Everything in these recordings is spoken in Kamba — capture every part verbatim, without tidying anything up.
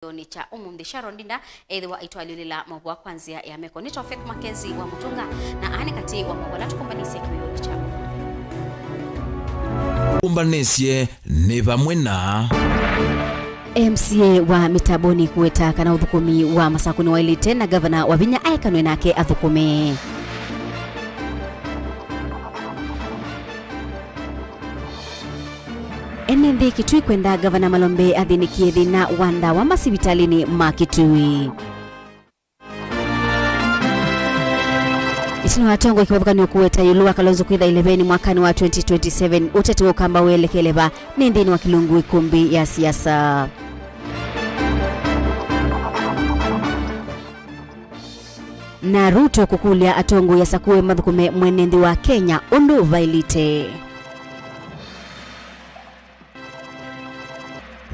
Kĩwĩonĩ kya ũmũnthĩ, Sharon Ndinda ethĩwa aitwalyũlĩla maũvoo kwa nzĩa ya meko. Nĩ Tofeth Mackenzie wa Mũtũnga, na aa nĩ katĩ wa maũvoo ala tũkũmbanĩsye kĩwĩonĩ kya ũmũnthĩ. Kũmbanĩsye nĩ vamwe na M C A wa Mĩtamboni kũweta kana ũthũkũmi wa Masakũ nĩwaĩlĩte na ngavana Wavinya aekanwe nake athũkũme. Ene nthĩ Kitui kwenda ngavana Malombe athĩnĩkie thĩna wa ndawa masivitalĩnĩ ma Kitui. Ĩtina wa atongoi kĩvathũkany'o kũweta ĩũlũ wa Kalonzo kwĩtha ĩleveni mwakanĩ wa twenty twenty-seven, ũteti wa Ũkamba weelekele va nĩ nthĩnĩ wa kĩlungu ĩkũmbĩ ya siasa. Na Ruto kũkũlya atongoi asakũe mathũkũme mwene nthĩ wa Kenya ũndũ vaĩlĩte.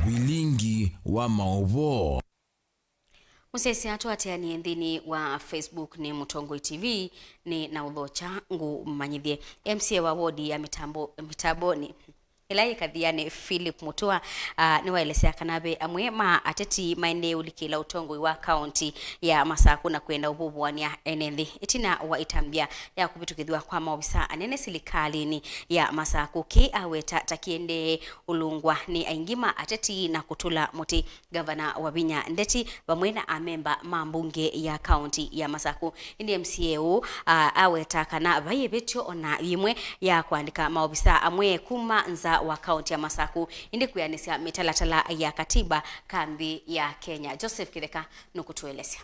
Vilingi wa maũvoo. Mũsyaĩĩsya tũatĩanĩe nthĩnĩ wa Facebook nĩ Mũtongoi T V, nĩ na ũthokya ngũmanyĩthye. M C A wa wodi ya Mĩtambo-, Mĩtamboni, ĩla yĩ Kathiani, Philip Mutua, ah, nĩwaelesya kana ve amwe ma ateti maendee ũlikĩla ũtongoi wa kaunti ya Masakũ na kwenda ũvũvũanĩa ene nthĩ. Ĩtina wa ĩtambya ya kũvĩtũkĩthw'a kwa maovisa anene silikalĩnĩ ya Masakũ, kĩĩ aweta ta kĩendee ũlũngwa nĩ aingĩ ma ateti na kũtũla mũtĩ Ngavana Wavinya Ndeti vamwe na amemba ma mbunge ya kaunti ya Masakũ. Ĩndĩ M C A ũũ, a, aweta kana vai ĩvĩtyo ona yĩmwe ya kũandĩka maovisa amwe kuma nza wa kaunti ya Masakũ, ĩndĩ kwĩanĩsya mĩtalatala ya katiba kambi ya Kenya. Joseph Kĩtheka nũkũtũelesya.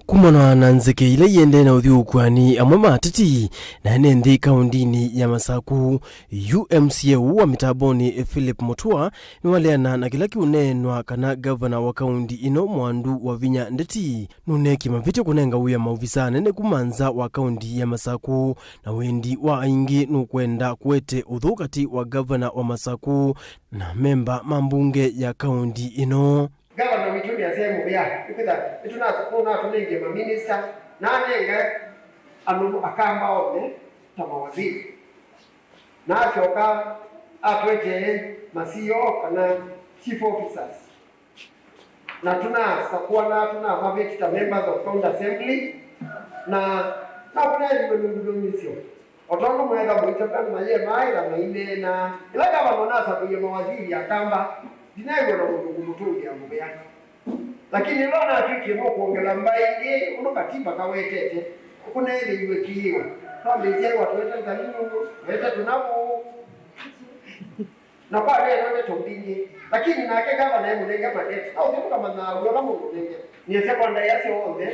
Kumana na nzeke ila iendee na ũthyũũkwani, amwe ma ateti na ene nthĩ kaundinĩ ya Masakũ, yu M C A ũũ wa Mĩtamboni Philip Mutua nĩwaleana na kĩla kĩũneenwa kana ngavana wa kaundi ĩno Mwandu Wavinya Ndeti nũneekie mavĩtyo kũnenga wĩa maovisa anene kuma nza wa kaundi ya Masakũ, na wendi wa aingĩ nũkwenda kũete ũthũ katĩ wa ngavana wa Masakũ na memba ma mbunge ya kaundi ĩno. Ngavana witũ nĩasyae mũvea, nĩkwĩtha nĩtũnasũkũũ natũnengie maminista, na anenga andũ Akamba onthe ta mawaziri. Na asyoka atũetee ma C E O kana chief officers. Na tũnasakũa na tũnamavĩti ta members of county assembly, na no kũneeniwe nũndũ nũmisyo. O tondũ mwaĩtha mũitavya andũ mayĩe maaĩla maineenaa. Ĩla ngavana ũnasakũie mawaziri Akamba, ndinew'a na mũndũ ngũmũtũngĩa mũvea. Lakini ĩla ũnatw'ĩkie nũkwongela mbaĩ ĩngĩ ũndũ katiba kawetete, kũneethĩiwe kĩĩo. Twambĩĩsya ĩwa tũete nzalinũ, tũete tũnavũ, na kwaneenwa ndeto mbingĩ. Lakini nake ngavana emũnenge mandate. No ũthyĩ tũkamanyaa wĩa ũla mũndũ ũnenge. Nĩasya kwa ndaĩa syonthe,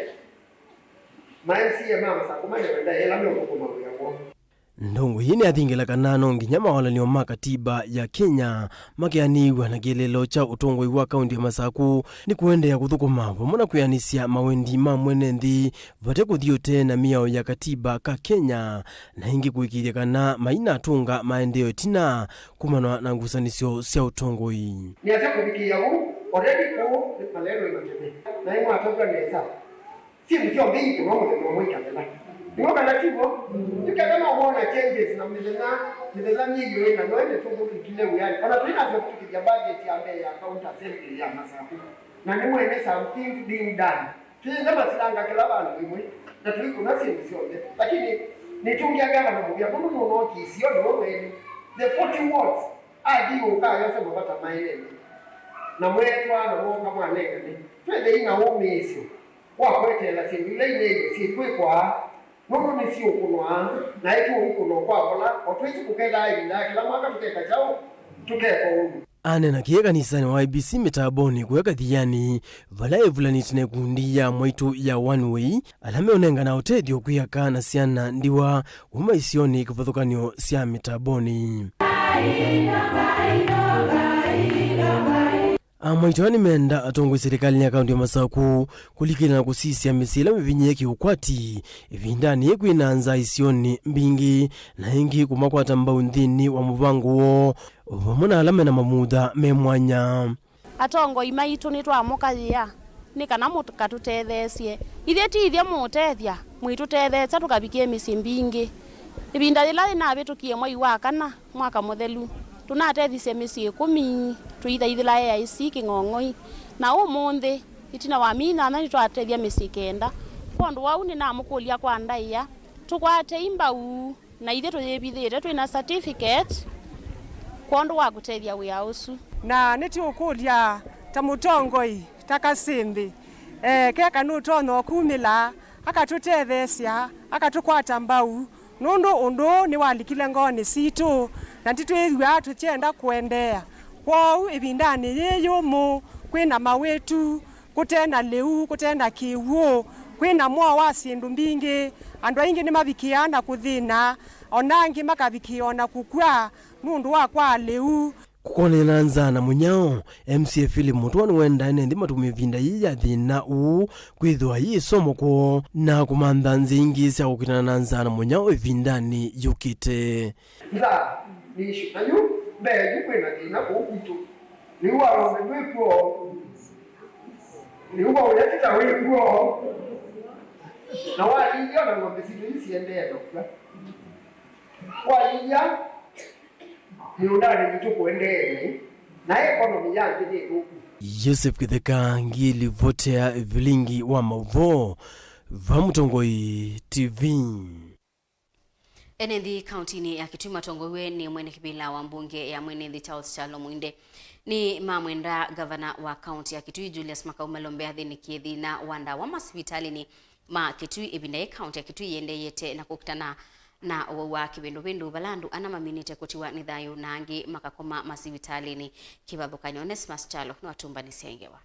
ma M C A ma Masakũ mane na ndaĩa ĩla meũthũkũma wĩa woo. Ndongoi ĩĩ nĩyathingĩla kana no nginya mawalany'o ma katiba ya Kenya makeanĩw'a na kĩeleelo kya ũtongoi wa kaunti ya Masakũ nĩ kũendeea kũthũkũma vamwe na kwĩanĩsya mawendi ma mwene nthĩ vate kũthi ũtee na mĩao ya katiba ka Kenya, na ĩngĩ kũĩkĩĩthya kana mainatũnga maendeeo ĩtina kumana na ngusanĩsyo sya ũtongoi. Nĩasya kũvikĩĩa ũu, already kũũ nĩ malelwe matene, na nĩmwatavw'a nesa. Syĩndũ syonthe iikũnwa mũthenya ũmwe ikathela. Nĩw'o kana ti w'o? Nĩkenda no wona changes na mĩthenya, mĩthenya myei ĩna no ĩndĩ tũthũkĩkile wĩanĩ. Ona tũinasya kũvikĩthya budget ya mbee ya county assembly ya Masakũ. Na nĩ mwene some things being done. Twĩĩthe masilanga kĩla vandũ ĩmwe, na tũikũna syĩndũ syonthe. Lakini nĩtũngĩa ngavana mũvea, nũndũ nũnookie isio nĩwe mwene. The forty wards, athi ũka ayose mavata maenene. Na mweetwa na mooka mwanengane. Twĩthei na wũmĩĩsyo wa kweteela syĩndũ ila ineew'e syĩkwĩkwa, nũndũ nĩsiũkũnwa, na ĩtũũikũnwa kwa vola, o twĩsĩ kũkethaa ĩvinda ya kĩla mwaka tũkeka kyaũ? Tũkeka ũndũ. Aneena kĩĩ kanisanĩ wa I B C Mĩtamboni kũya Kathiani, vala evulanĩtye na ĩkundi ya mwaitũ ya One Way, ala meũnengana ũtethyo kwĩ aka na syana ndiwa kuma isionĩ kĩvathũkany'o sya Mĩtamboni. Amwaitũ aa nĩmenda atongoi silikalĩnĩ ya kaunti ya Masakũ kũlikĩlana kũsisya mĩsyĩ ĩla mĩvinyĩĩe kĩũkwati ĩvindanĩ yĩĩ kwĩna nzaa isionĩ mbingĩ, na ĩngĩ kũmakwata mbau nthĩnĩ wa mũvango woo, vamwe na ala mena mamutha me mwanya. Atongoi maitũ nĩtwamũkayĩa nĩ kana mũkatũtetheesye. Ithyĩ ti ithyĩ mũũtethya, mwĩtũtetheesya tũkavikĩe mĩsyĩ mbingĩ. Ĩvinda yĩla yĩnavĩtũkie mwei wa kana, mwaka mũthelu, tũnatethisye mĩsyĩ ĩkũmi, tũithaithĩla A I C Kĩng'ong'oi, Na ũmũnthĩ, ĩtina wa myei ĩnana, nĩtwatethya mĩsyĩ kenda. Kwondũ wa ũu, nĩnamũkũlya kwa ndaĩa, tũkwatei mbau, na ithyĩ tũyĩvithĩte twĩ na certificate kwondũ wa kũtethya wĩa ũsu. Na nĩtũũkũlya ta mũtongoi, ta Kasĩmbĩ, eh, keka nũtonya ũkumĩla, akatũtetheesya, akatũkwata mbau, nũndũ ũndũ ũũ nĩwalikile ngoonĩ sitũ, na nĩtwĩthĩwa tũkyenda kũendeea. Kwoou ĩvindanĩ yĩĩ yũmũ, kwĩ na mawĩtu, kũte na lĩu, kũte na kĩw'ũ, kwĩ na mwoo wa syĩndũ mbingĩ. Andũ aingĩ nĩmavikĩaa na kũthĩna, o na angĩ makavikĩĩa o na kũkw'a nũndũ wa kwaa lĩu. Kũkonany'a na nzaa na mũnyao, M C A Philip Mũtũa nĩwendaa ene nthĩ matũmĩe ĩvinda yĩĩ ya thĩna ũũ kwĩthĩwa yĩ ĩsomo kwoo na kũmantha nzĩa ingĩ sya kũkitana na nzaa na mũnyao ĩvindanĩ yũkĩte. Nzaa nĩ issue. Na yu mbee yu kwĩ na thĩna kũu kwitũ. Lĩu wa ng'ombe ndwĩ kw'o. Lĩu wa ũlekita wĩ kw'o. Na walilya o na ng'ombe sitũ ii siendee na ũkw'a. Walilya mĩũndanĩ yitũ kũendee na economy ya nthĩ nĩ thũku. Joseph Kĩtheka ngĩlivotea vilingi wa maũvoo va Mũtongoi T V. Ene nthĩ kauntinĩ ya Kitui matongoew'e nĩ mwene kĩvĩla wa mbunge ya mwene nthĩ Charles Kyalo Mwinde nĩ mamwenda ngavana wa kaunti ya Kitui Julius Makau Malombe athĩnĩkie thĩna wa ndawa masivitalĩnĩ ma Kitui ĩvinda yĩ kaunti ya Kitui yĩendeete na kũkitana na ũwau wa kĩvĩndũvĩndũ vala andũ ana maminĩte kũtiwa nĩ thayũ na angĩ makakoma masivitalĩnĩ kĩvathũkany'o. Onesmus Kyalo nĩwatũmbanĩsye ngewa.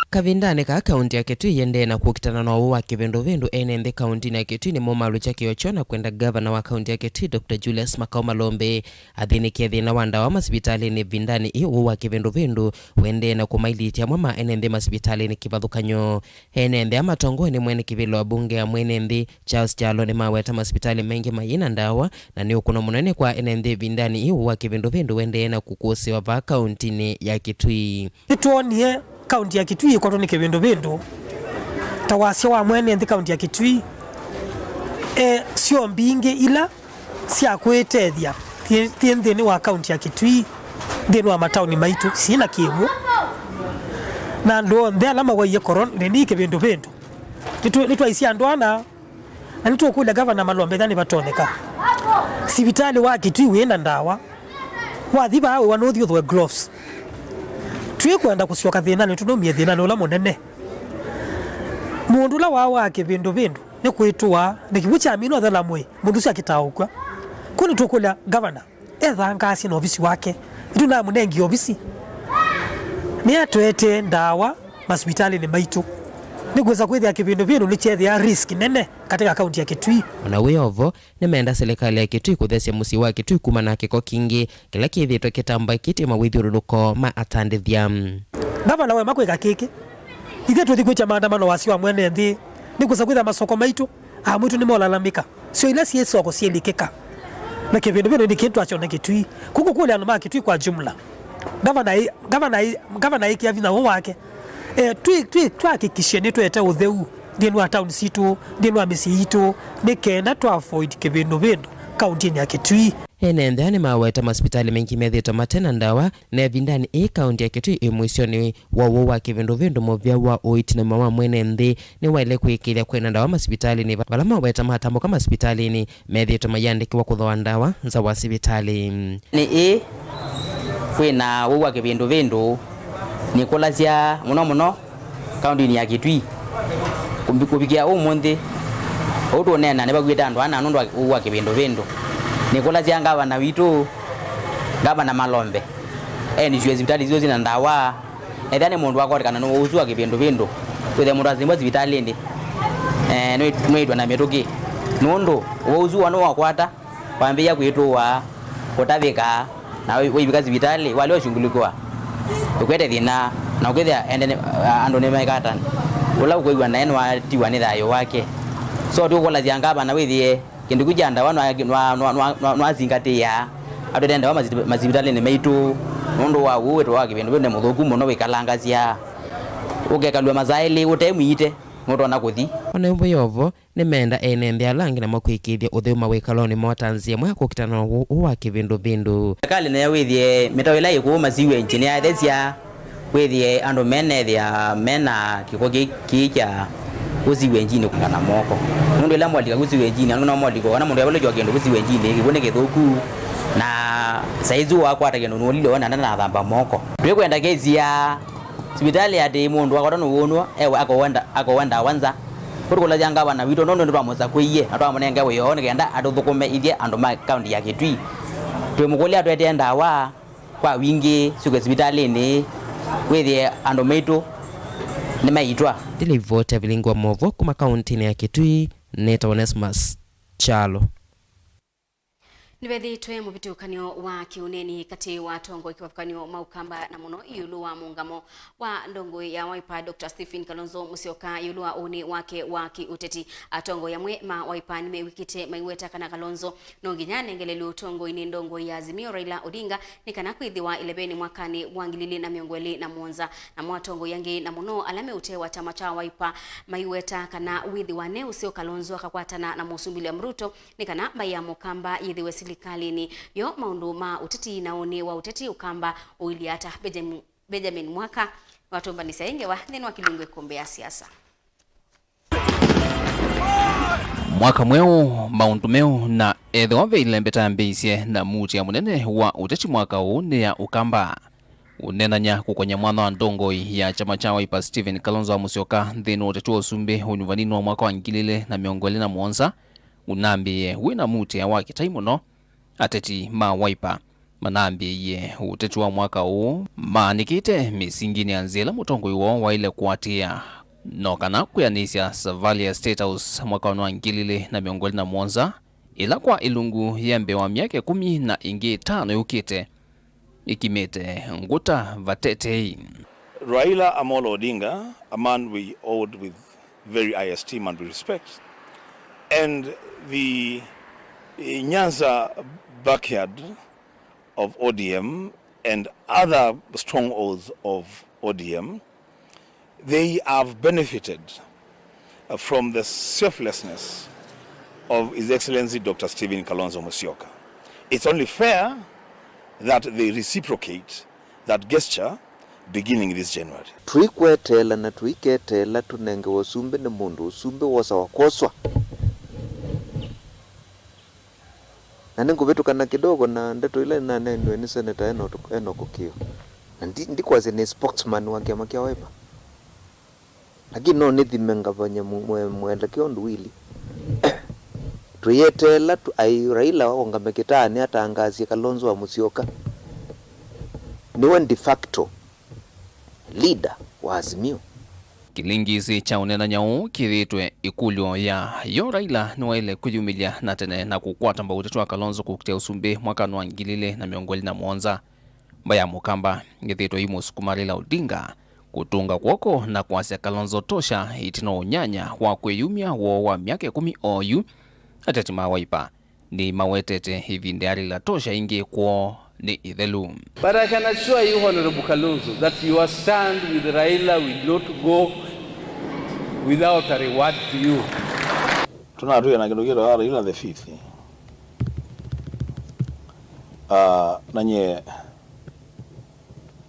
Kavindanĩ kaa kaunti ya Kitui yĩendee na kũkitana na ũwau wa kĩvĩndũvĩndũ, ene nthĩ kauntinĩ ya Kitui nĩmomalũkya kĩo kyoo na kwenda ngavana wa kaunti ya Kitui Doctor Julius Makau Malombe athĩnĩkie thĩna wa ndawa masivitalĩnĩ ĩvindanĩ ĩĩ ũwau wa kĩvĩndũvĩndũ ũendee na kũmailĩtya amwe ma ene nthĩ masivitalĩnĩ kĩvathũkany'o. Ene nthĩ aa matongoew'e nĩ mwene kĩvĩla wa mbunge ya mwene nthĩ Charles Kyalo nĩmaweta masivitalĩ maingĩ mayĩ na ndawa, na nĩ ũkũno mũnene kwa ene nthĩ ĩvindanĩ ĩĩ ũwau wa kĩvĩndũvĩndũ ũendee na kũkũsĩwa vaa kauntinĩ ya Kitui. Nĩtwonie kaunti ya Kitui ĩkwatwa nĩ kĩvĩndũvĩndũ ta wasya wa mwene nthĩ kaunti ya Kitui, e, syo mbingĩ ila sya kwĩtethya syĩ, syĩ nthĩnĩ wa kaunti ya Kitui, nthĩnĩ wa mataoni maitũ, syĩ na kĩw'ũ. Na andũ onthe ala mawaie korona nĩ kĩvĩndũvĩndũ. Nĩtũ-, nĩtwaisye andũ ana, na nĩtũkũlya Gavana Malombe ethĩwa nĩvatonyeka. Sivitalĩ wa Kitui wĩ na ndawa. Wathi vaa wĩwa nũthi ũthũe gloves. Twĩkwenda kũsyoka thĩnanĩ, tũnũmie thĩnanĩ ũla mũnene. Mũndũ ũla waawa kĩvĩndũvĩndũ nĩ kwĩtũa, nĩ kĩw'ũ kyaminwa ũthela mwĩĩ, mũndũ ũsu akĩtaa ũkw'a. Kwoou nĩtũkũlya Gavana ethangaasye na ovisi wake. Nĩtũnamũnengie ovisi. Nĩatũetee ndawa masivitalĩnĩ maitũ. Nĩkwĩsa kwĩthĩa kĩvĩndũvĩndũ nĩkyethĩaa risk nene katika kaunti ya Kitui. O na wĩ o vo, nĩmenda silikalĩ ya Kitui kũthesya mũsyĩ wa Kitui kumana na kĩko kingĩ kĩla kĩthĩĩtwe kĩtambaĩkĩtye mawĩthyũlũlũko ma atandĩthya. Ngavana waema kwĩka kĩkĩ, ithyĩ tũthi kwĩkya maandamano wasya wa mwene nthĩ, nĩkwĩsa kwĩthĩa masoko maitũ, amwĩtũ nĩmolalamĩka. Syo ila syĩ soko syĩlikĩka. Na kĩvĩndũvĩndũ nĩ kĩndũ twakyona Kitui. Kũu kũkũlya andũ ma Kitui kwa jumla. Ngavana ĩ-, ngavana ĩ-, ngavana ĩkĩa vinya ũũ wake. E, twĩ, twĩ, twahakikishe nĩtwete ũtheu nthĩnĩ wa taoni sitũ, nthĩnĩ wa mĩsyĩ yitũ, nĩ kenda twa avoid kĩvĩndũvĩndũ kauntinĩ ya Kitui. Ene nthĩ aa nĩmaweta masivitalĩ maingĩ methĩĩtwe mate na ndawa, na ĩvindanĩ ĩĩ kaunti ya Kitui ĩ mũisyonĩ wa ũwau wa kĩvĩndũvĩndũ. Mũvĩa wa ũiiti na ũima wa mwene nthĩ nĩwaĩle kũĩkĩĩthya kwĩ na ndawa masivitalĩnĩ, vala maweta matambũka masivitalĩnĩ methĩĩtwe mayĩandĩkĩwa kũthooa ndawa nza wa sivitalĩ. Nĩ ĩĩ, kwĩ na ũwau wa kĩvĩndũvĩndũ, nĩkũlasya mũno mũno kauntinĩ ya Kitui. Kũmbi-, kũvikĩa ũmũnthĩ, ũu tũũneena nĩvakuĩte andũ ana nũndũ wa ũwau wa kĩvĩndũvĩndũ. Nĩkũlasya ngavana witũ, Ngavana Malombe, eenisye sivitalĩ sitũ syĩ na ndawa. Ethĩwa nĩ mũndũ wakotekana nĩ ũsu wa kĩvĩndũvĩndũ, wĩthĩe mũndũ asimbwa sivitalĩnĩ, eh, nũĩ-, nũĩtwe na mĩtũkĩ. Nũndũ ũwau ũsu wona wakwata, wambĩĩa kwĩtũa, kũtavĩka, na wĩ-, wĩvika sivitalĩ, walea ũshungulikiwa, ũkwete thĩna, na ũkĩthĩa ende nĩ, a-, andũ nĩmekata, ũla ũkwĩw'a naĩ nĩwatiwa nĩ thayũ wake. So, tũkũlasya ngavana wĩthĩe kĩndũ kĩu kya ndawa nwa-, nwa-, nwa-, nwa-, nwa-, nwasingatĩĩa, atwete ndawa masi-, masivitalĩnĩ maitũ, nũndũ wa ũũ wĩtũ wa kĩvĩndũvĩndũ nĩ mũthũku mũno wĩkalangasya. Ũkekalw'a masaa elĩ ũte mwĩite, Nũtonya kũthi. O na ĩmwe yovo, nĩmeenda ene nthĩ ala angĩ namo kwĩkĩĩthya ũtheu mawĩkalonĩ moo ta nzĩa ĩmwe ya kũkitana na ũwau ũũ wa kĩvĩndũvĩndũ. Serikali nĩyo wĩthĩe mĩtao ĩla ĩ kũu ma sewage nĩyathesya, wĩthĩe andũ menethĩa mena kĩko kĩ-, kĩĩ kya kũ sewage-inĩ kũngana moko. Nũndũ ĩla molika kũ sewage-inĩ, andũ no molika, ona mũndũ yavalũkya kĩndũ kũ sewage-inĩ, kĩkw'ũ nĩ kĩthũku, na saizi wakwata kĩndũ nũlile wona ndanathamba moko. Twĩkwenda kesi ya sivitalĩ atĩ mũndũ akwatwa nĩ wũnwa, ewe akowenda, akowenda ndawa nza. Kũtũkũlasya ngavana witũ nũndũ nĩtwamũsakũie na twamũnenge wĩoo nĩ kenda atũthũkũme ithyĩ andũ ma kaunti ya Kitui. Twĩmũkũlya atũetee ndawa kwa wingĩ syũke sivitalĩnĩ, wĩthĩe andũ maitũ nĩmaitwa. Ndilivoti ya vilingi wa movoo kuma kauntinĩ ya Kitui, nĩtawa Onesmus Kyalo. Nĩvethĩĩtwe mũvĩtũkanĩo wa kĩũneenĩ katĩ wa atongoi kĩvathũkany'o ma Ũkamba na mũno ĩũlũ wa mũũngamo wa ndongoi ya Wiper Doctor Stephen Kalonzo Musyoka ĩũlũ wa ũnĩ wake wa kĩũteti. Atongoi amwe ma Wiper nĩmew'ĩkĩte maiweta kana Kalonzo no nginya anengelelwe ũtongoi nĩ ndongoi ya Azimio Raila Odinga nĩ kana kwĩthĩwa ĩlevenĩ mwakanĩ wa ngili ilĩ na mĩongo ĩlĩ na mũonza. Namo atongoi angĩ na mũno ala me ũtee wa kyama kya Wiper maiweta kana wĩthĩwa ne ũseo Kalonzo akakwatana na Mũsumbĩ William Ruto nĩ kana mbaĩ ya Mũkamba yĩthĩwe silikalĩnĩ yo. Maũndũ ma ũteti na ũnĩ wa ũteti Ũkamba ũilyĩ ata? Benjamin, Benjamin Mwaka nĩwatũmbanĩsya ĩ ngewa nthĩnĩ wa kĩlungu ĩkũmbĩ ya siasa. Mwaka mweũ, maũndũ meũ, na ethĩwa ve ilembeta yambĩĩisye na muutĩa mũnene wa ũteti mwaka ũũ nĩ ya Ũkamba. Ũneenany'a kũkony'a mwana wa ndongoi ya kyama kya Wiper Stephen Kalonzo wa Musyoka nthĩnĩ wa ũteti wa ũsumbĩ ũnyuvanĩnĩ wa mwaka wa ngili ilĩ na mĩongo ĩlĩ na mũonza, ũnambĩĩe wĩ na muutĩa wa kĩtai mũno. Ateti ma Wiper manambĩĩie ũteti wa mwaka ũũ maanĩkĩte mĩsinginĩ ya nzĩa ĩla mũtongoi woo waĩle kũatĩĩa, no kana kwĩanĩsya savalĩ ya State House mwakanĩ wa ngili ilĩ na mĩongo ĩlĩ na mũonza, ĩla kwa ĩlungu yĩ mbee wa myaka ĩkũmi na ĩngĩ ĩtano yũkĩte ĩkimĩte ngũta vatetei. Raila Amolo Odinga, a man we hold with very high esteem and we respect, and the, eh, Nyanza backyard of O D M and other strongholds of O D M, they have benefited uh, from the selflessness of His Excellency Doctor Stephen Kalonzo Musyoka. It's only fair that they reciprocate that gesture beginning this January. Tũikweteela na tũiketeela tũnengewe ũsumbĩ nĩ mũndũ ũsumbĩ wosawa kwoswa. Na nĩngũvĩtũkana kidogo na ndeto ila nĩnaneeniwe nĩ Seneta Enoch, Enoch Kĩo. Na ndi, ndikwasya nĩ spokesman wa kĩama kya Wiper. Lakini no nĩthime ngavany'a mu-, mwe-, mwelekeo ũndũ wili. Tũyeteela tu-, ai Raila aũngame kĩtaanĩ atangaasye Kalonzo wa Musyoka nĩwe de facto leader wa Azimio. Kĩlingisi kya ũneenany'a ũũ kĩthĩĩtwe ĩkũlyo ya yo Raila nĩwaĩle kwĩyumĩlya na tene na kũkwata mbau ũteti wa Kalonzo kũkitĩa ũsumbĩ mwakanĩ wa ngili ilĩ na mĩongo ĩlĩ na mũonza. Mbaĩ ya Mũkamba yĩthĩĩtwe ĩimũsukuma Raila Odinga kũtũnga kw'oko na kwasya Kalonzo tosha ĩtina wa ũnyanya wa kwĩyumya woo wa myaka ĩkũmi oyu. Ateti ma Wiper nĩmawetete ĩvinda ya Raila tosha ĩngĩ kwoo nĩ ĩthelu. But I can assure you, Honorable Kalonzo, that your stand with Raila will not go without a reward to you. Tũnatwĩe na kĩndũ kĩtawa Raila the fifth. Ah, na nyie,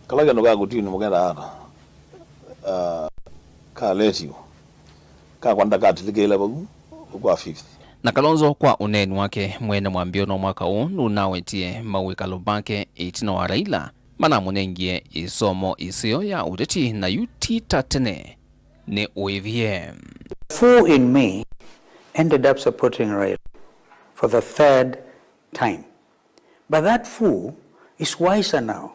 kala kĩndũ ka kũtini mũkenda ata, ah, ka letio, kakwa ndakatilĩkĩĩla vau kwa fifth. Na Kalonzo kwa ũneeni wake mwene mwambĩĩo no mwaka ũũ nũnawetie mawĩkalo make ĩtina wa Raila manamũnengie ĩsomo ĩseo ya ũteti na yu ti ta tene. Nĩ ũĩvie. Fool in me ended up supporting Raila for the third time. But that fool is wiser now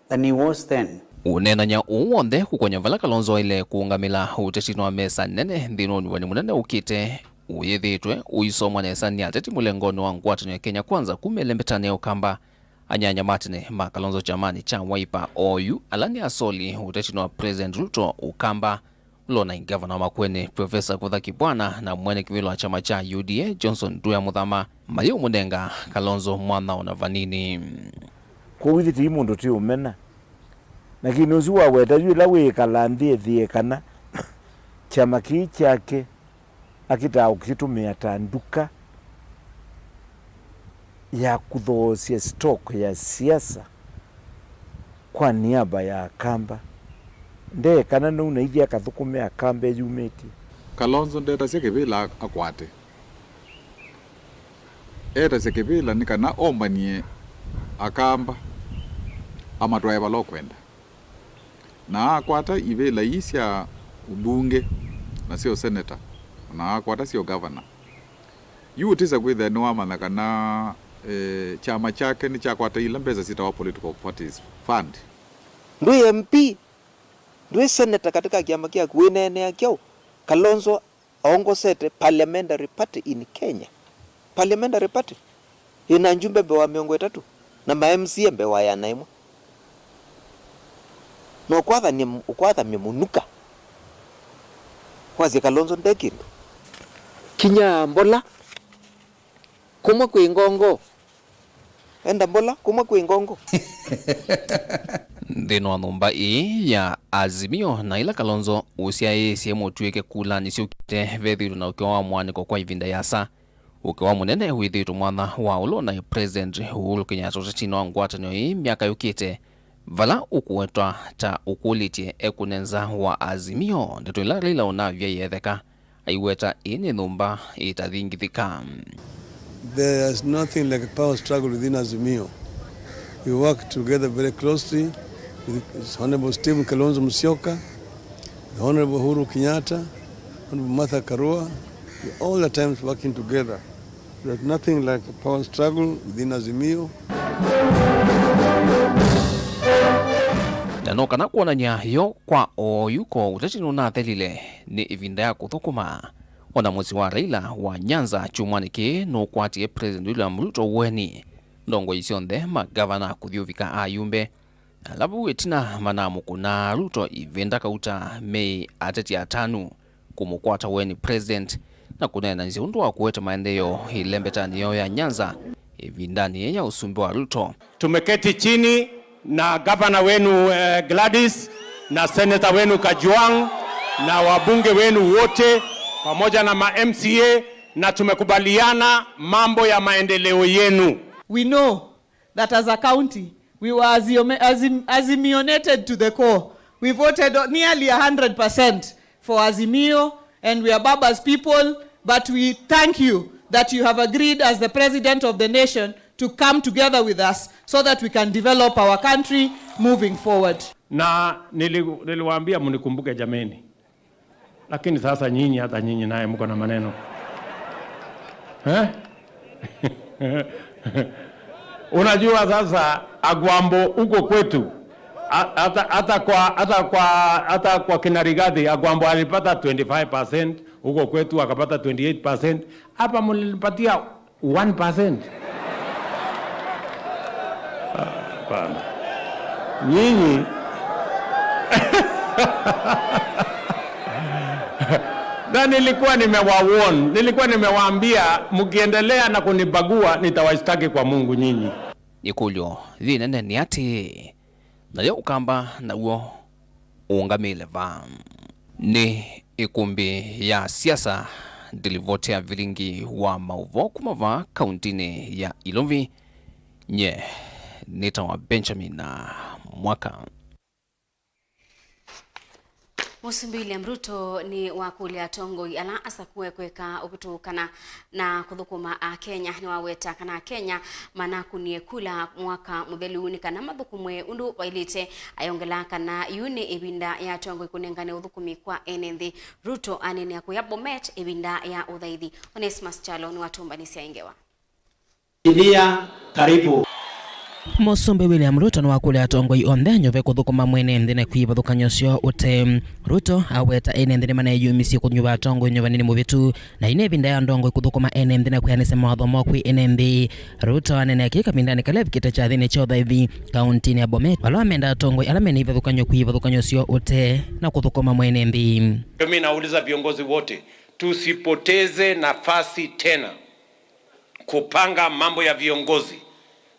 than he was then. Ũneenany'a ũũ w'onthe kũkony'a vala Kalonzo waĩle kũũngamĩla ũteti nwa mesa nene nthĩnĩ wa ũnyuvani mũnene ũkĩte ũyĩthĩĩtwe ũisomwa nesa nĩ ateti mũlengonĩ wa ngwatanĩo ya Kenya Kwanza kuma ĩlembetanĩ ya Ũkamba. Anyanya ma tene ma Kalonzo kyamanĩ kya Wiper oyu ala nĩ asoli ũtetinĩ wa President Ruto Ũkamba, ũla ũnaĩ ngavana wa Makueni Professor Kivutha Kibwana na mwene kĩvĩla wa kyama kya U D A Johnson Nduya Muthama mayĩũmũnenga Kalonzo mwanao na vanini. Kwoou ithyĩ tĩi mũndũ tĩũmena. Na kĩndũ ũsu waweta yu ĩla wĩĩkala nthĩ ethĩe kana Kyama kĩĩ kyake akĩtaa ũkĩtũmĩa ta nduka ya kũthoosya stock ya siasa kwa niaba ya Akamba. Ndee kana nũu na ithi akathũkũme Akamba eyumĩtye. Kalonzo ndetasya kĩvĩla akwate. Etasya kĩvĩla nĩ kana ombanie Akamba amatwae vala ũkwenda. Na akwata ivĩla ii sya ũmbunge na sya ũseneta, na akwata sya ũgavana. Yu ũtĩsa kwĩthĩa nĩwamanya kana, eh, kyama kyake nĩkyakwata ila mbesa syĩtawa political parties fund. Ndwĩ M P, ndwĩ seneta katika kyama kyaku, wĩneenea kyaũ? Kalonzo aongosete parliamentary party in Kenya. Parliamentary party ĩna njumbe mbee wa mĩongo ĩtatũ na ma M C A mbee wa ĩana ĩmwe. Na ũkwathany'a, ũkwathamya mũnuka. Wasye Kalonzo nde kĩndũ. Kinya mbola. Kumwa kwĩ ngongo. Enda mbola, kumwa kwĩ ngongo. Nthĩnĩ wa nyũmba ĩĩ ya Azimio, na ĩla Kalonzo ũsyaĩĩsye mũtw'ĩke kulanĩ syũkĩte, vethĩĩtwe na ũkĩa wa mwanĩko kwa ĩvinda yasa. Ũkĩa mũnene wĩthĩĩtwe mwanya wa ũla ũnaĩ President Uhuru Kenyatta ũtetinĩ wa ngwatanĩo ĩĩ myaka yũkĩte, vala ũkũwetwa ta ũkũlĩtye ekũne nza wa Azimio. Ndeto ila Raila ũnavya iyetheka. Aiweta ĩĩ nĩ nyũmba ĩtathingithĩka. There is nothing like a power struggle within Azimio. We work together very closely with Honorable Stephen Kalonzo Musyoka, the Honorable Uhuru Kenyatta, Honorable Martha Karua. We all the times working together. There's nothing like a power struggle within Azimio. Na no kana kwonany'a yo kwa oyu ko ũteti nũnathelile, nĩ ĩvinda ya kũthũkũma. Ona mũsyĩ wa Raila wa Nyanza kyumwanĩ kĩĩ nũkwatie President William Ruto ũeni. Ndongoi syonthe, magavana, kũthyũvĩka ayumbe, ala vau ĩtina manamũkũnaa Ruto ĩvinda kauta mei ateti atanu kũmũkwata ũeni President na kũneenanĩsya ũndũ wa kũete maendeeo ĩlembetanĩ yoo ya Nyanza ĩvindanĩ yĩĩ ya ũsumbĩ wa Ruto. Tumeketi chini na gavana wenu, eh, Gladys, na seneta wenu Kajwang', na wabunge wenu wote, pamoja na ma M C A, na tumekubaliana mambo ya maendeleo yenu. We know that as a county, we were Azio-, Azim-, Azimionated to the core. We voted nearly a hundred percent for Azimio, and we are Baba's people, but we thank you that you have agreed as the president of the nation to come together with us so that we can develop our country moving forward. Na nili-, niliwaambia mnikumbuke jameni. Lakini sasa nyinyi, hata nyinyi naye mko na maneno. Eh? Unajua sasa Agwambo huko kwetu, ha-, hata, hata kwa, hata kwa, hata kwa kina Rigathi, Agwambo alipata twenty-five percent, huko kwetu akapata twenty-eight percent. Hapa mlinipatia one percent. Ah, hapana. Nyinyi. Na nilikuwa nimewawarn, nilikuwa nimewaambia, mkiendelea na kunibagua, nitawashtaki kwa Mungu nyinyi. Ĩkũlyo yĩnene nĩ atĩĩ, nayo Ũkamba naw'o ũũngamĩle va? Nĩ ĩkũmbĩ ya siasa, ndilivoti ya vilingi wa maũvoo kuma vaa kauntinĩ ya Ilovi. Nye nĩtawa Benjamin Mwaka. Mũsumbĩ William Ruto nĩwakũlya atongoi ala asakũe kwĩka ũvĩtũkana na kũthũkũma Akenya. Nĩwaweta kana Akenya manakunie kula mwaka mũthelu nĩ kana mathũkũmwe ũndũ vaĩlĩte, ayongela kana yu nĩ ĩvinda ya atongoi kũnengane ũthũkũmi kwa ene nthĩ. Ruto aneenea kũya Bomet ĩvinda ya ũthaithi. Onesmus Kyalo nĩwatũmbanĩsya ĩ ngewa. Ĩlĩa, karibu. Mũsumbĩ William Ruto nĩwakũlya atongoi onthe anyuve kũthũkũma mwene nthĩ na kwĩvathũkany'o syoo ũtee. Ruto aweta ene nthĩ nĩmaneyũmisye kũnyuva atongoi nyuvanĩnĩ mũvĩtu, na yu nĩ ĩvinda ya atongoi kũthũkũma ene nthĩ na kwĩanĩsya mawatho moo kwĩ ene nthĩ. Ruto aneenea kĩĩ kavindanĩ kala evikĩte kyathĩnĩ kya ũthaithi kauntinĩ ya Bomet, vala amenda atongoi ala mena ivathũkany'o kwĩvathũkany'o syoo ũtee na kũthũkũma mwene nthĩ. Mimi nauliza viongozi wote, tusipoteze nafasi tena kupanga mambo ya viongozi,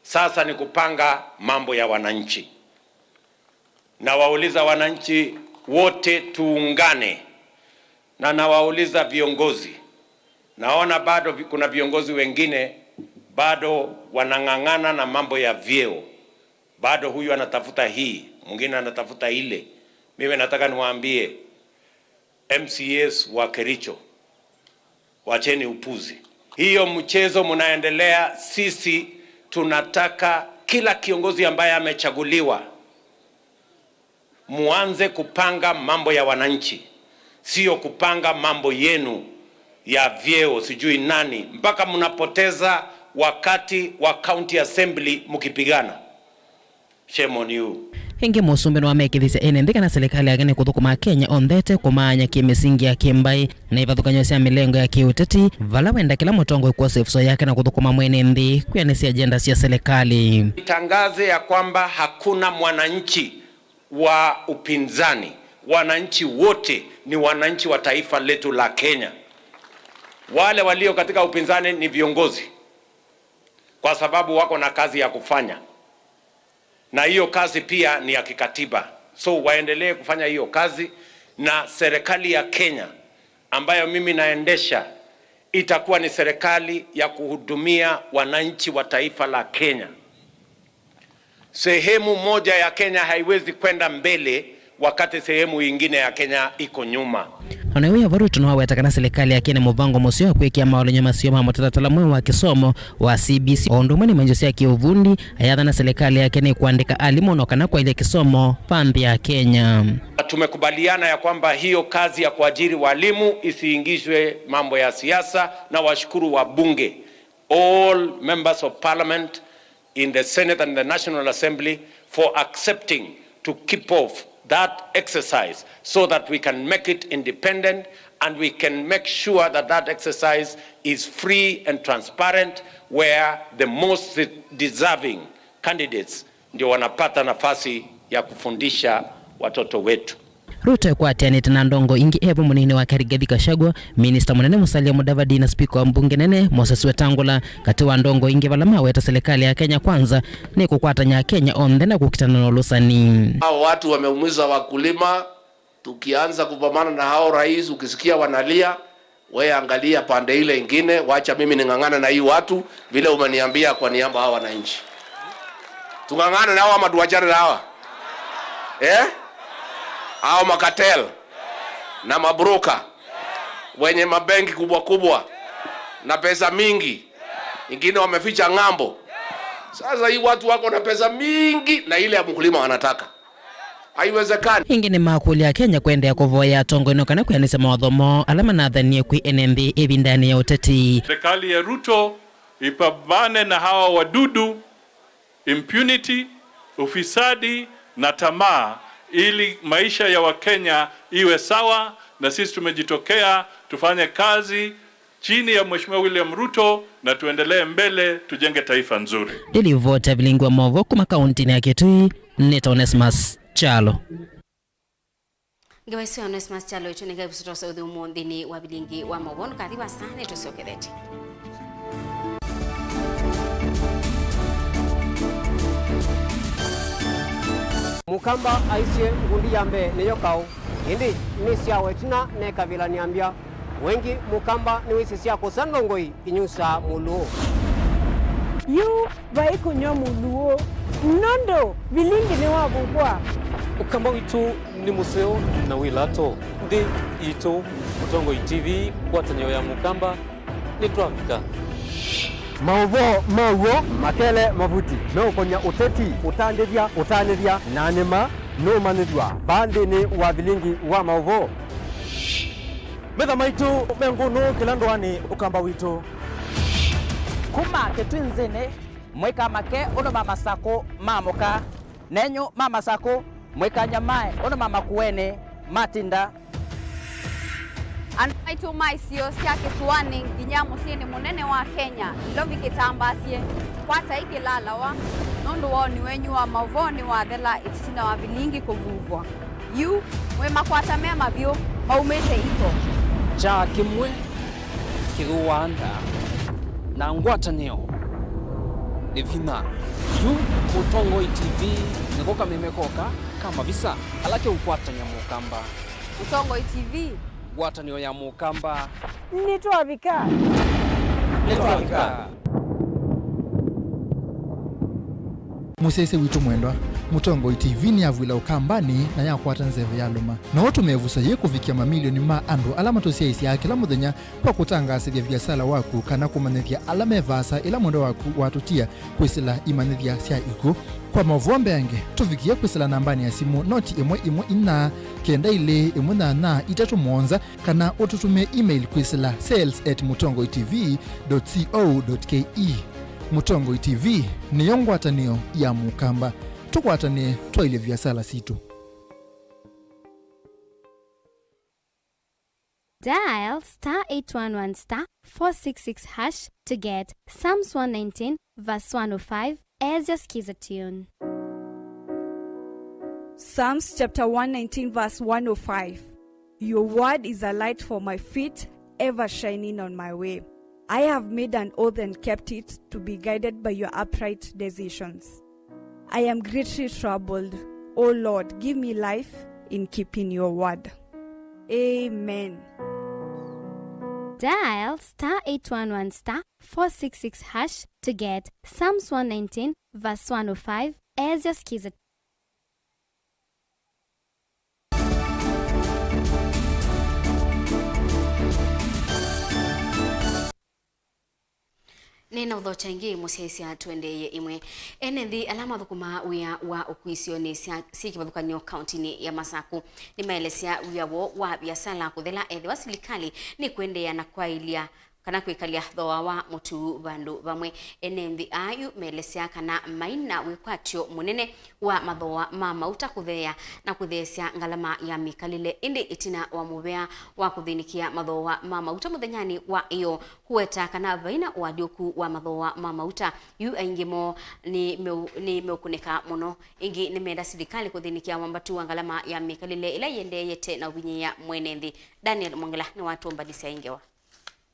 sasa ni kupanga mambo ya wananchi. Nawauliza wananchi wote tuungane, Na nawauliza viongozi, naona bado vi-, kuna viongozi wengine bado wanang'ang'ana na mambo ya vyeo. Bado huyu anatafuta hii, mwingine anatafuta ile. Mimi nataka niwaambie M C As wa Kericho, wacheni upuzi. Hiyo mchezo mnaendelea, sisi tunataka kila kiongozi ambaye amechaguliwa, muanze kupanga mambo ya wananchi, sio kupanga mambo yenu ya vyeo sijui nani, mpaka mnapoteza wakati wa county assembly mkipigana. Shame on you. Ĩngĩ, mũsumbĩ nĩwamekĩthisye ene nthĩ kana silikalĩ yake nĩkũthũkũma Akenya onthe ĩtekũmaany'a kĩmĩsingi ya kĩmbaĩ na ivathũkany'o sya mĩlengo ya kĩũteti, vala wenda kĩla mũtongoi kwosa ĩvuso yake na kũthũkũma mwene nthĩ kwĩanĩsya agenda sya silikalĩ. Nitangaze ya kwamba hakuna mwananchi wa upinzani, wananchi wote ni wananchi wa taifa letu la Kenya. Wale walio katika upinzani ni viongozi, kwa sababu wako na kazi ya kufanya. Na hiyo kazi pia ni ya kikatiba. So waendelee kufanya hiyo kazi, na serikali ya Kenya ambayo mimi naendesha itakuwa ni serikali ya kuhudumia wananchi wa taifa la Kenya. Sehemu moja ya Kenya haiwezi kwenda mbele wakati sehemu ingine ya Kenya iko nyuma. O na ĩu, Ruto nĩwaweta kana silikalĩ yake nĩ mũvango mũseo wa kwĩkĩa maũlany'o maseo ma mũtalatala mweũ wa kĩsomo wa C B C, o ũndũ ũmwe nĩ mwenzo sya kĩũvundi, ayathana silikalĩ yake nĩ kũandĩka alimũ no kana kwaĩlya kĩsomo va nthĩ ya Kenya. Tumekubaliana ya kwamba hiyo kazi ya kuajiri walimu isiingizwe mambo ya siasa, na washukuru wabunge, all members of parliament in the Senate and the National Assembly for accepting to keep off that exercise so that we can make it independent and we can make sure that that exercise is free and transparent, where the most deserving candidates ndio wanapata nafasi ya kufundisha watoto wetu. Ruto ekwatĩanĩte na ndongo ingĩ e vo mũnini wake Rigathi Gachagua, minista mũnene Musalia Mudavadi na spika wa mbunge nene Moses Wetangula, katĩ wa ndongo ingĩ vala maweta silikalĩ ya Kenya Kwanza nĩ kũkwatany'a Akenya onthe na kũkitana na ũlũsani. Hao watu wameumiza wakulima. Tukianza kupambana na hao, rais, ukisikia wanalia, we angalia pande ile ingine, wacha mimi ning'ang'ane na hii watu vile umeniambia kwa niaba hawa wananchi. Tung'ang'ane na hawa ama tuachane na hawa? Eh? Hao makatel na mabroka wenye mabenki kubwa kubwa na pesa mingi, ingine wameficha ng'ambo. Sasa hii watu wako na pesa mingi na ile ya mkulima wanataka. Haiwezekani. Ĩngĩ nĩmakũlya Akenya kũendeea kũvoya atongoi no kana kwĩanĩsya mawatho moo ala manathanie kwĩ ene nthĩ ĩvindanĩ ya ũteti. Serikali ya Ruto ipambane na hawa wadudu, impunity, ufisadi na tamaa, ili maisha ya Wakenya iwe sawa, na sisi tumejitokea tufanye kazi chini ya Mheshimiwa William Ruto na tuendelee mbele, tujenge taifa nzuri. Ndilivoti ya vilingi wa maũvoo kuma kauntinĩ ya Kitui, nĩta Onesmus Kyalo. Ngewa isu ya Onesmus Kyalo itũnĩka ivusũtosa ũthũmũo nthĩnĩ wa vilingi wa maũvoo. Ndũkathi vasa, nĩtũsyokethetye. Mũkamba aisye, ngundi ya mbee nĩyo kaũ, ĩndĩ nĩ syawa ĩtina nekavĩla nĩambya. Wengĩ mũkamba nĩwĩsĩ sya kũsa ndongoi inyusaa mũlũũ. Yu vai kũnyw'a mũlũũ, nũndũ vilingi nĩwavuvwa. Ũkamba witũ nĩ mũseo na wĩ lato. Nthĩ yitũ, Mũtongoi T V, ngwatanĩo ya Mũkamba, nĩtwavika. Maũvoo ma w'o makele mavuti meũkonya ũteti, ũtandĩthya, ũtanĩthya na nĩma nũũmanyĩthw'a vaa nthĩnĩ wa vilingi wa maũvoo. Metha maitũ me ngũnũ kĩla ndũanĩ Ũkamba witũ. Kuma Kĩtwinzĩnĩ, mũikamake ũndũ ma Masakũ maamũka, nenyu ma Masakũ, mũikanyamae ũndũ ma Makueni matinda. Andũ maitũ ma isio sya kĩsũanĩ nginya mũsyĩnĩ mũnene wa Kenya, Nairobi kĩtambaasye, kwatai kĩlalawa, nũndũ woni wenyu wa maũvoo nĩwathela ĩtina wa vilingi kũvuvwa. Yu, mwĩ makwata me mavyũ, maumĩte iko. Kyaa kĩmwe kĩthũaa nda, na ngwatanĩo nĩ vinya. Yu, Mũtongoi T V nĩko kameme koka ka mavisa ala keũkwatany'a Mũkamba. Mũtongoi T V, Ngwatanĩo ya Mũkamba. Nĩtwavika. Nĩtwavika. Mũsyaĩĩsya witũ mwendwa, Mũtongoi T V nĩyavw'ĩla Ũkambanĩ na yakwata nzeve yalũma. No ũtũme ĩvuso yĩĩ kũvikĩa mamilioni ma andũ ala matũsyaĩĩsyaa kĩla mũthenya kwa kũtangaasĩthya viasala waku kana kũmanyĩthya ala me vaasa ĩla mwendwa waku watũtia kwĩsĩla imanyĩthya sya ikw'ũ. Kwa maũvoo mbeange, tũvikĩe kwĩsĩla nambanĩ ya simũ noti ĩmwe ĩmwe inya, kenda ilĩ ĩmwe nyanya itatũ mũonza, kana ũtũtũmĩe email kwĩsĩla sales at mũtongoi T V dot co dot K E. Mũtongoi T V nĩyo ngwatanĩo ya Mũkamba. Tũkwatanĩe twaĩlye viasala sitũ. Dial star eight one one star four six six hash to get Psalms one nineteen verse one oh five as your Skiza tune. Psalms chapter one nineteen verse one oh five. Your word is a light for my feet, ever shining on my way. I have made an oath and kept it, to be guided by your upright decisions. I am greatly troubled. O Lord, give me life in keeping your word. Amen. Dial star eight one one star four six six hash to get Psalms one nineteen verse one oh five as your Skiza. Nĩnaũthokya ĩngĩ mũsyaĩĩsya tũendeeye ĩmwe. Ene nthĩ ala mathũkũmaa wĩa wa ũkui isionĩ sya syĩ kĩvathũkany'o kauntinĩ ya Masaku nĩmaelesya wĩa woo wa viasala kũthela ethĩwa silikalĩ nĩkũendeea na kwaĩlya kana kwĩkalya thooa wa mũtu vandũ vamwe. Ene nthĩ aa yu meelesya kana mai na wĩkwatyo mũnene wa mathooa ma mauta kũtheea na kũtheesya ngalama ya mĩkalĩle. Ĩndĩ ĩtina wa mũvea wa kũthĩnĩkĩa mathooa ma mauta mũthenyanĩ wa ĩyoo, kũweta kana vai na ũalyũku wa mathooa ma mauta, yu aingĩ moo nĩ meu-, nĩ meũkũnĩka mũno. Ĩngĩ nĩmenda silikalĩ kũthĩnĩkĩa wambatu wa ngalama ya mĩkalĩle ĩla ĩendeeyete na ũvinyĩĩa mwene nthĩ. Daniel Mwongela nĩwatũmbanĩsya ĩ ngewa.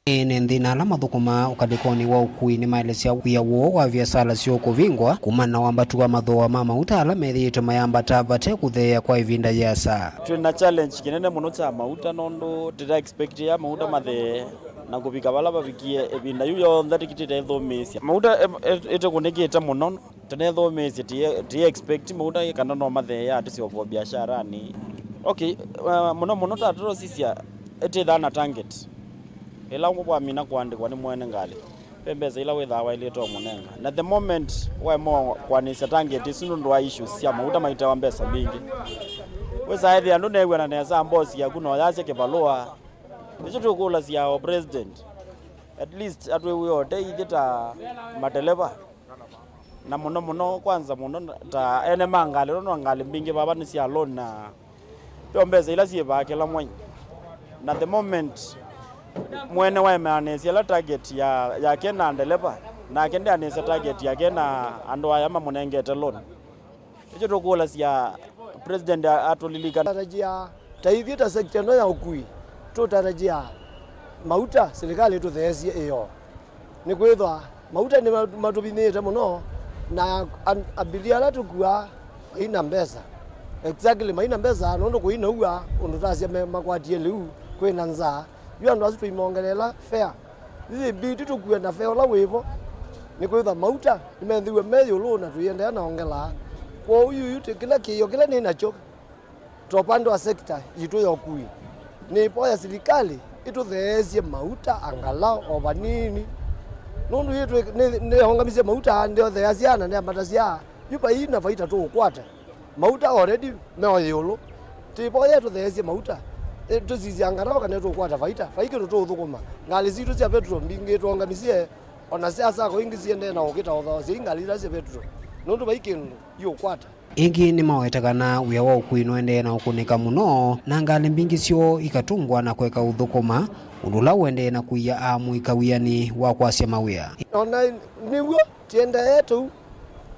Ene nthĩ na ala mathũkũmaa ũkalĩkonĩ wa ũkui nĩmaelesya wĩa woo wa viasala syoo kũvingwa kumana na wambatu wa mathooa ma mauta ala methĩĩtwe mayambata vate kũtheea kwa ĩvinda yĩasa. Twĩ na challenge kĩnene mũno kya mauta nũndũ tũta expect ya mauta mathee na kũvika vala vavikie ĩvinda yu yonthe tũkitĩte ĩthũmĩĩsya. Mauta ĩ-, ĩ-, ĩtũkũnĩkĩte mũno. Tũnethũmĩĩsye, tũi-, tũi expect mauta kana no matheea tũsyovo biasharanĩ. Okay, uh, mũno mũno ta tũrosisya, ĩtĩthaa na target. Ĩla wamina kũandĩkwa nĩ mwene ngalĩ, ve mbesa ila wĩthaa waĩlĩte ũmũnenga. Na the moment waema kwanĩsya target ĩsu nũndũ wa issues sya mauta maitawa mbesa mbingĩ, wĩsaa ĩthĩa ndũneew'ana nesa mbosi yaku na ũyasya kĩvalũa. Nĩkyo tũkũlasya o president, at least atwĩw'ĩe ũtethyo ta mateleva. Na mũno mũno, kwanza mũno ta ene ma ngalĩ, nũndũ ngalĩ mbingĩ vava nĩ sya loan na ve mbesa ila syĩ vaa kĩla mwei. Na the moment mwene waemeanĩsye ĩla target ya, yake na ndeleva, nake ndeanĩsya target yake na andũ aya mamũnengete loan. Nĩkyo tũkũlasya President a-, atũlilikana. Tũtarajia, ta ithyĩ ta sector ĩno ya ũkui, tũtarajia mauta silikalĩ ĩtũtheesye ĩyoo. Nĩkwĩthwa mauta nĩmatũvinyĩĩte mũno, na an-, abiria ala tũkuaa mai na mbesa. Exactly, mai na mbesa, nũndũ kũi na ũw'a ũndũ tasya me-, makwatie lĩu, kwĩ na nzaa. Yu andũ asu tũimongelela fare. Yu ĩmbidi tũkue na fare ũla wĩ vo, nĩkwĩthwa mauta nĩmethĩwe me ĩũlũ na tũiendeea na ongelaa. Kwoou yu, yu tĩ-, kĩla kĩĩo kĩla nĩ nakyo, ta upande wa sector yitũ ya ũkui, nĩĩvoya silikalĩ ĩtũtheesye mauta angalau o vanini, nũndũ yĩtwĩ-, nĩ, nĩyaũngamisye mauta, ndeũtheeasya na nĩambatasya, yu vai na vaita tũũkwata. Mauta already me o ĩũlũ. Tĩvoya ĩtũtheesye mauta, ĩ, tũsisye angalau kana tũũkwata vaita. Vai kĩndũ tũũthũkũma. Ngalĩ sitũ sya petro mbingĩ tũũngamisye, o na sya sako ingĩ siendee na ũkĩta ũthooa syai ngalĩ ila sya petro, nũndũ vai kĩndũ iũkwata. Ĩngĩ nĩmaweta kana wĩa wa ũkui nũendee na ũkũnĩka mũno, na ngalĩ mbingĩ syoo ikatũngwa na kũeka ũthũkũma, ũndũ ũla ũendee na kũia aamũika wĩanĩ wa kwasya mawĩa. O na nĩw'o, tiendae tũu,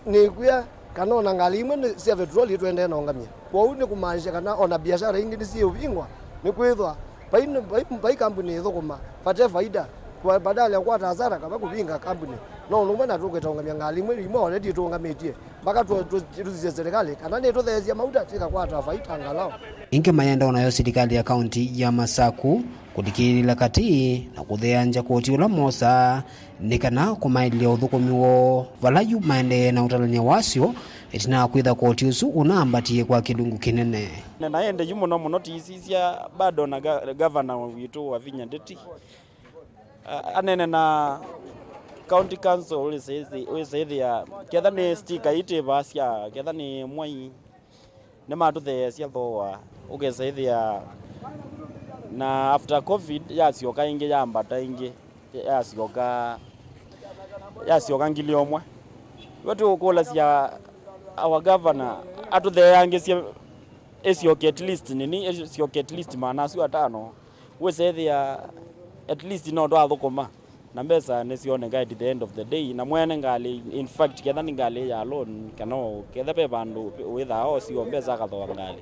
nĩkwĩa kana o na ngalĩ imwe nĩ sya veturoli tũendee na ũngamya. Kwoou nĩ kũmaanisya kana o na biashara ingĩ nĩsyĩũvingwa, nĩkwĩthwa vai, vai, vai kambuni ĩthũkũma vate faida, Kwa badala ya kukwata hasara kama kuvinga kambuni, no ũndũ ũmwe na tũkwĩtũngamya ngalĩ imwe imwe already tũũngamĩtye, mpaka tũ- tũ- tũsisye serikali kana nĩtũtheesya mauta tĩkakwata faita angalau. Ĩngĩ mayenda onayo silikalĩ ya kaunti ya Masaku kũlikĩlĩla katĩ na kũtheeangya koti ũla moosaa nĩ kana kũmaĩlya ũthũkũmi woo, vala yu maendee na ũtalany'a wasyo ĩtina wa kwĩtha koti ũsu ũnaambatie kwa kĩlungu kĩnene. Na naende yu mũno mũno tiisisya bado na ga- gavana witũ Wavinya Ndeti. A- anene na county council, wĩsĩthĩa ketha nĩ stika itĩvasya, ketha nĩ mwai nĩmatũtheesya thoa, ũkesĩthĩa na after covid yasyoka ĩngĩ, yambata ĩngĩ, yasyoka yasyoka ngili ũmwe. We tũkũlasya our governor atũtheeangĩsye ĩsyoke at least nini, ĩsyoke at least maana asu atano. Wĩsethĩa at least no twathũkũma na mbesa nĩsyoneka at the end of the day, na mwene ngalĩ, in fact, ketha nĩ ngalĩ ya loan kana o- ketha ve vandũ wĩthaa osio mbesa akathoa ngalĩ,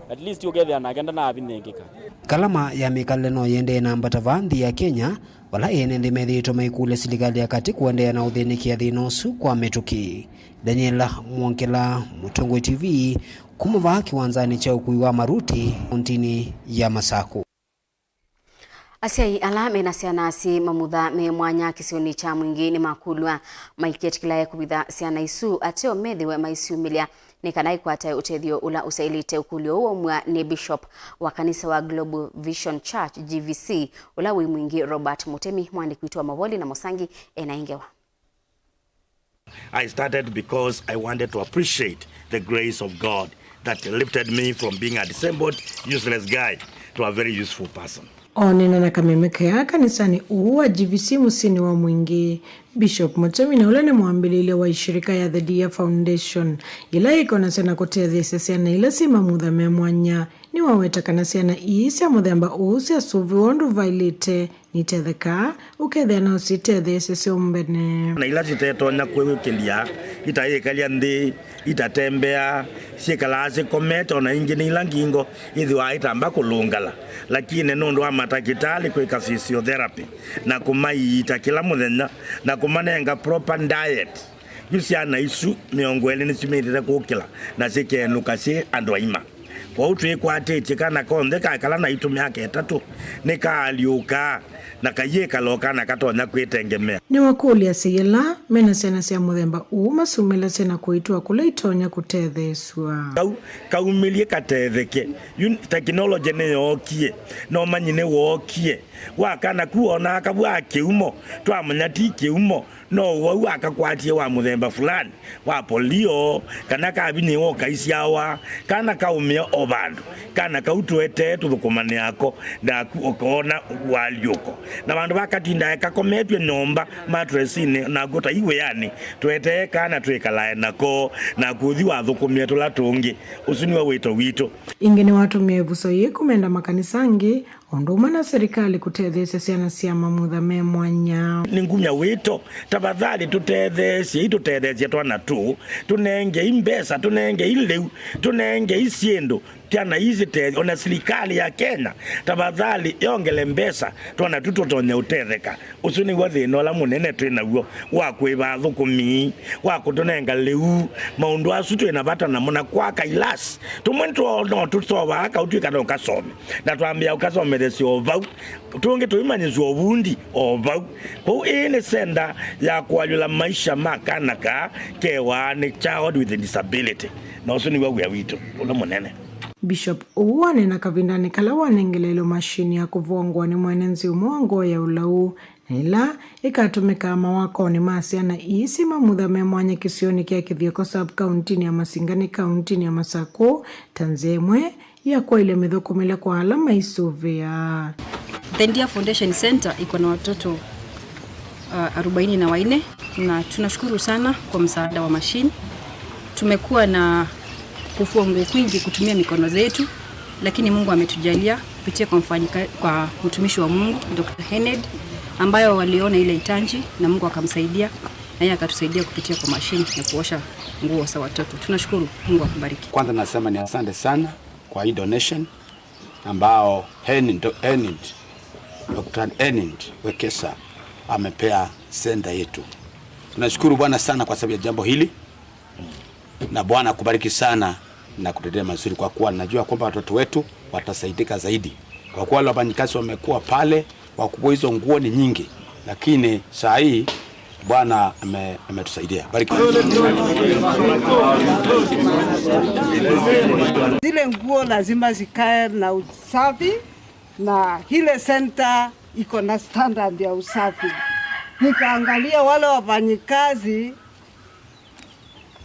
at least ũkethĩa nake ndanavinyĩkĩka. Ngalama ya mĩkalĩle no yĩendee na mbata vaa nthĩ ya Kenya, vala ene nthĩ methĩĩtwe maikũlya silikalĩ ya katĩ kũendeea na ũthĩnĩkĩa thĩna ũsu kwa mĩtũkĩ. Daniela Mwongela, Mũtongoi T V, kuma vaa kĩwanzanĩ kya ũkui wa Maruti, kauntinĩ ya Masaku. Asyai ala mena syana syĩ mamutha me mwanya kĩsionĩ kya Mwingĩ nĩmakũlw'a maiketĩkĩlae kũvitha syana isu ateo methĩwe maisyumĩlya nĩ kana ikwate ũtethyo ũla ũsaĩlĩte. Ũkũlyo ũũ waumw'a nĩ Bishop wa kanisa wa Global Vision Church, G V C, ũla wĩ Mwingĩ, Robert Mũtemi. Mwandĩki witũ wa mavoli na Mũsangi ena ĩ ngewa. I started because I wanted to appreciate the grace of God that lifted me from being a disabled, useless guy to a very useful person. Onena na kameme kea kanisanĩ ũũ wa G V C mũsyĩnĩ wa Mwingĩ, Bishop Mũtemi, na ũla nĩ mwambĩlĩlya wa ishirika ya The Dear Foundation, ĩla ĩkonasya na kũtetheesya syana ila syĩ mamutha me mwanya, nĩwaweta kana syana ii sya mũthemba ũũ syasũvĩwa ũndũ vaĩlĩte nitethekaa, ũkethĩa no sitetheesye syo mbene. Na ila sitetonya kwĩyũkĩlya, itayĩkalya nthĩ, itatembea, syĩkalaa sikomete, ona ingĩ nĩ ila ngingo ithĩwaa itamba kũlũngala. Lakini nũndũ wa matakĩtalĩ kwĩka physiotherapy na kũmaiita kĩla mũthenya na kũmanenga proper diet, yu syana isu mĩongo ĩlĩ nĩsimĩtĩte kũkĩla na sikenũka syĩ andũ aima. Kwoou twĩkwatĩtye kana konthe ka kala naitũ myaka ĩtatũ nĩkaalyũkaa na kayĩkala o kana katonya kwĩtengemea. Nĩwakũlya asyai ala mena syana sya mũthemba ũũ masumĩlasye na kũitw'a kũla itonya kũtetheesw'a. Kau kaumĩlye katetheke. Yu teknolongĩ nĩyookie, na ũmanyi nĩwookie. Wa kana ku wonaa kavwaa kĩumo, twamanya ti kĩumo, no ũwau wakakwatie wa mũthemba fulani wa polio, kana kavinyĩĩwa ũkaisyawa, kana kaũmĩa o vandũ, kana kau tũetee tũthũkũmanĩako, naku ũkoona walyũko. Na vandũ vakatindae kakometw'e nyũmba matresinĩ, naku tai wĩanĩ, tũetee kana twĩkalae nako, naku ũthi wathũkũmĩe tũla tũngĩ. Ũsu nĩwe wĩto witũ. Ĩngĩ nĩwatũmĩe ĩvuso yĩĩ kũmenda makanisa angĩ, o ũndũ ũmwe na silikalĩ kũtetheesya syana sya mamutha me mwanya. Nĩngumya wĩto, tafadhali tũtetheesyei, tũtetheesye twana tũũ, tũnengei mbesa, tũnengei lĩu, tũnengei syĩndũ, syana ii sitethye, ona silikalĩ ya Kenya, tafadhali yongele mbesa, twana tu tũtonye ũtetheka. Ũsu nĩw'o thĩna ũla mũnene twĩ naw'o, wa kũĩva athũkũmi, wa kũtũnenga lĩu. Maũndũ asu twĩ na vata namo, na kwaka ilasi. Tũmwe nĩtwoo no tũsovaa kaũtw'ĩka no kasome, na twambĩĩa ũkasomethesya o vau. Tũngĩ tũimanyĩsya ũvundi o vau. Kwoou ĩĩ nĩ senda ya kũalyũla maisha ma kana kaa kewaa nĩ child with disability, na ũsu nĩw'o wĩa witũ ũla mũnene. Bishop ũũ waneena kavindanĩ kala wanengeleelwe mashini ya kũvongwa nĩ mwene nzĩ ũmwe wa ngoo ya ũlau, na ĩla ĩkatũmĩkaa mawakonĩ ma syana ii syĩ mamutha me mwanya kĩsionĩ kya Kĩthioko sub kauntinĩ ya Masinga nĩ kauntinĩ ya Masakũ, ta nzĩa ĩmwe ya kwaĩlya mĩthũkũmĩle kwa ala maisũvĩaa. The Dear Foundation Center iko na watoto, uh, arobaini na wanne, na tunashukuru sana kwa msaada wa machine. Tumekuwa na kufua nguo kwingi kutumia mikono zetu, lakini Mungu ametujalia kupitia kwa mfanyika-, kwa mtumishi wa Mungu, Doctor Hened, ambayo waliona ile hitaji na Mungu akamsaidia, na yeye akatusaidia kupitia kwa machine ya kuosha nguo za watoto. Tunashukuru, Mungu akubariki. Kwanza nasema ni asante sana kwa hii donation ambao Hened, Hened, Doctor Hened Wekesa amepea senta yetu. Tunashukuru Bwana sana kwa sababu ya jambo hili, na Bwana akubariki sana na kutendea mazuri, kwa kuwa najua kwamba watoto wetu watasaidika zaidi, kwa kuwa wale wafanyikazi wamekuwa pale, kwa kuwa hizo nguo ni nyingi, lakini saa hii Bwana ame-, ametusaidia. Barikiwa. Zile nguo lazima zikae na usafi, na ile center iko na standard ya usafi. Nikaangalia wale wafanyikazi,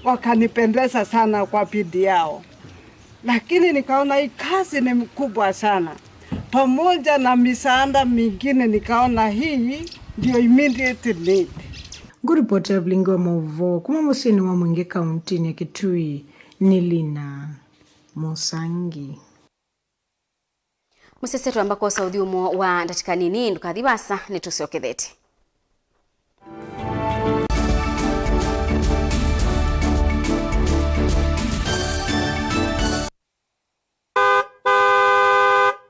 wakanipendeza sana kwa bidii yao, lakini nikaona hii kazi ni mkubwa sana, pamoja na misaada mingine, nikaona hii ndio immediate need. Ngũripoti ya vilingi wa maũvoo kuma mũsyĩnĩ wa Mwingi kauntinĩ ya Kitui nĩ Lina Mũsangi. Mũsese twamba kwosa ũthyũmũo wa ndatĩka nini, ndũkathi vaasa, nĩtũsyokethete.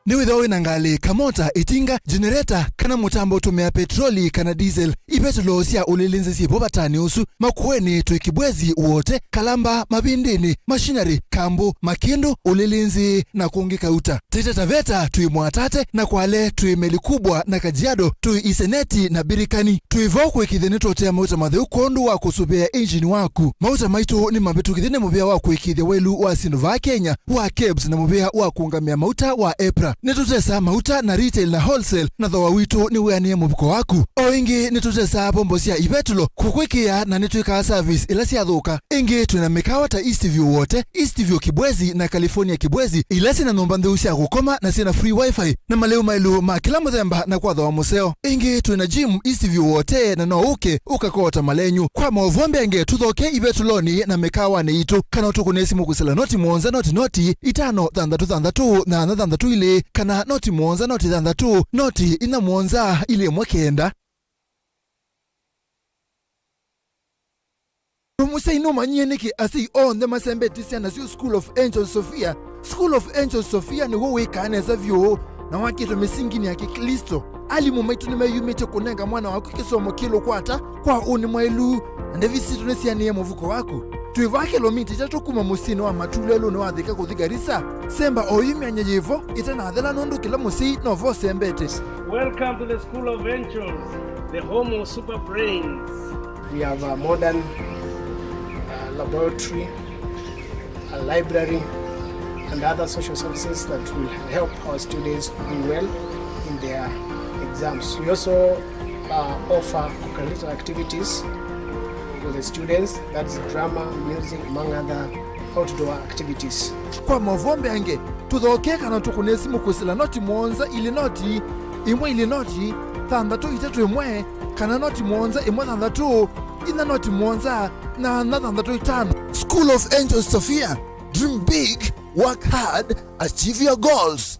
Nĩwĩthĩwa wĩ na ngalĩ, kamota, ĩtinga, generator, kana mũtambo ũtũmĩaa petroli kana diesel, ivetũlo sya ũlĩlĩnzĩ syĩ vo vatanĩ ũsu. Makueni twĩ Kibwezi, Wote, Kalamba, Mavindini, Machinery, Kambu, Makĩndũ, Ũlĩlĩnzĩ, na kũngĩ kauta. Taita Taveta twĩ Mwatate, na Kwale twĩ Meli Kubwa na Kajiado, twĩ Iseneti na Birikani. Twĩ vo kũĩkĩĩthya nĩtũũtea mauta matheu kwondũ wa kũsũvĩa engine waku. Mauta maitũ nĩ mavĩtũkĩthye nĩ mũvĩa wa kũĩkĩĩthya waĩlu wa syĩndũ vaa Kenya wa kebs na mũvĩa wa kũũngamĩa mauta wa EPRA. Nĩtũtesaa mauta na retail na wholesale, na thooa witũ nĩwĩanĩe mũvuko waku. O ĩngĩ, nĩtũtesaa vombo sya ivetũlo kũkwĩkĩĩa, na nĩtwĩkaa service ĩla syathũka. Ĩngĩ, twĩ na mĩkawa ta East View Wote, East View Kibwezi, na California Kibwezi, ila syĩ na nyũmba ntheu sya kũkoma na syĩ na free wifi na malĩu maĩlu ma kĩla mũthemba na kwa thooa mũseo. Ĩngĩ, twĩ na gym East View Wote, na no ũke ũkakoota malenyu. Kwa maũvoo mbeange, tũthoke ivetũlonĩ na mĩkawanĩ itũ, kana ũtũkũne simũ kwĩsĩla noti mũonza noti noti itano thanthatũ thanthatũ nyanya thanthatũ ilĩ, kana noti mũonza noti thanthatũ noti inya mũonza ilĩ ĩmwe kenda. Mũsyai nũmanyie nĩkĩ asyai onthe masembetye syana syoo School of Angels Sophia? School of Angels Sophia nĩw'o wĩkaa nesa vyũ na wakĩtwe mĩsinginĩ ya Kĩklĩsto. Alimũ maitũ nĩmeyumĩtye kũnenga mwana waku kĩsomo kĩlũkwata kwa ũnĩ mwaĩlu, na ndevi sitũ nĩsianĩe mũvuko waku. Twĩ vaa kĩlomita itatũ kuma mũsyĩnĩ wa Matu lelũnĩ wa Thika kũthi Garissa. Semba o yu myanya yĩ vo ĩtanathela, nũndũ kĩla mũsyai no vo ũsembete. Welcome to the School of Angels, the home of super brains. We have a modern, uh, laboratory, a library, and other social services that will help our students do well in their exams. We also, uh, offer co-curricular activities for the students, that's drama, music, among other outdoor activities. Kwa maũvoo mbeange, tũthoke kana tũkũne simũ kwĩsĩla noti mũonza ilĩ noti ĩmwe ilĩ noti thanthatũ itatũ ĩmwe, kana noti mũonza ĩmwe thanthatũ inya noti mũonza nyanya thanthatũ itano. School of Angels Sophia, dream big, work hard, achieve your goals.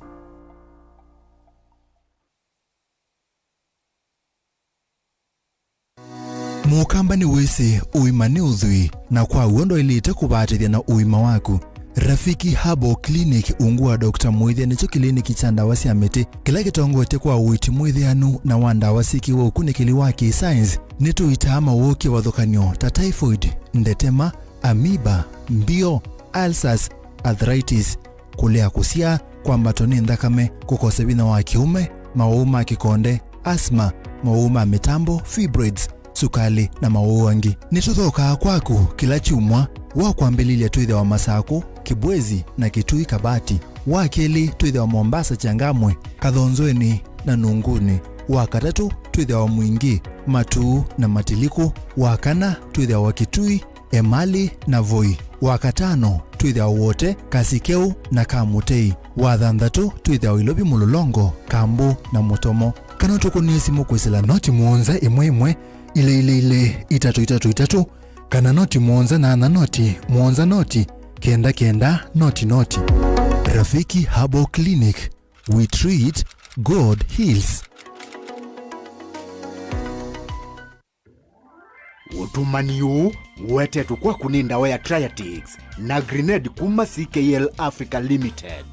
Mũkamba nĩwĩsĩ ũima nĩ ũthwii, na kwa w'o ndwaĩlĩte kũvatĩthya na ũima waku. Rafiki Herbal Clinic ungu wa Doctor Mwĩthya nĩkyo kĩliniki kya ndawa sya mĩtĩ kĩla kĩtongoetye kwa ũiiti mwĩthĩanu na wa ndawa syĩkĩwe ũkunĩkĩli wa kĩ-science. Nĩtũitaa mawoo kĩvathũkany'o ta typhoid, ndetema, amoeba, mbio, ulcers, arthritis, kũlea kũsyaa, kwambatwa nĩ nthakame, kũkosa vinya wa kĩũme, mawau ma kĩkonde, asthma, mawau ma mĩtambo, fibroids, sukalĩ, na mawau angĩ. Nĩtũthokaa kwaku kĩla kyumwa. Wa kwambĩlĩlya twĩthĩawa Masakũ, Kibwezi, na Kitui Kabati. Wa kelĩ twĩthĩawa Mombasa Changamwe, Kathonzweni, na Nunguni. Wa katatũ twĩthĩawa Mwingi, Matuu, na Matiliku. Wa kana twĩthĩawa Kitui, Emali, na Voi. Wa katano twĩthĩawa Wote, Kasikeu, na Kamutei. Wa thanthatũ twĩthĩawa Ilovi, Mũlolongo, Kambu, na Mũtomo. Kana ũtũkũnĩe simũ kwĩsĩla noti mũonza ĩmwe ĩmwe, ilĩ ilĩ ilĩ, itatũ itatũ itatũ, kana noti mũonza nyanya noti mũonza noti kenda kenda noti noti. Rafiki Herbal Clinic, we treat, God heals. Ũtũmani ũũ ũetetwe kwaku nĩ ndawa ya Triatix na Grenade kuma C K L Africa Limited.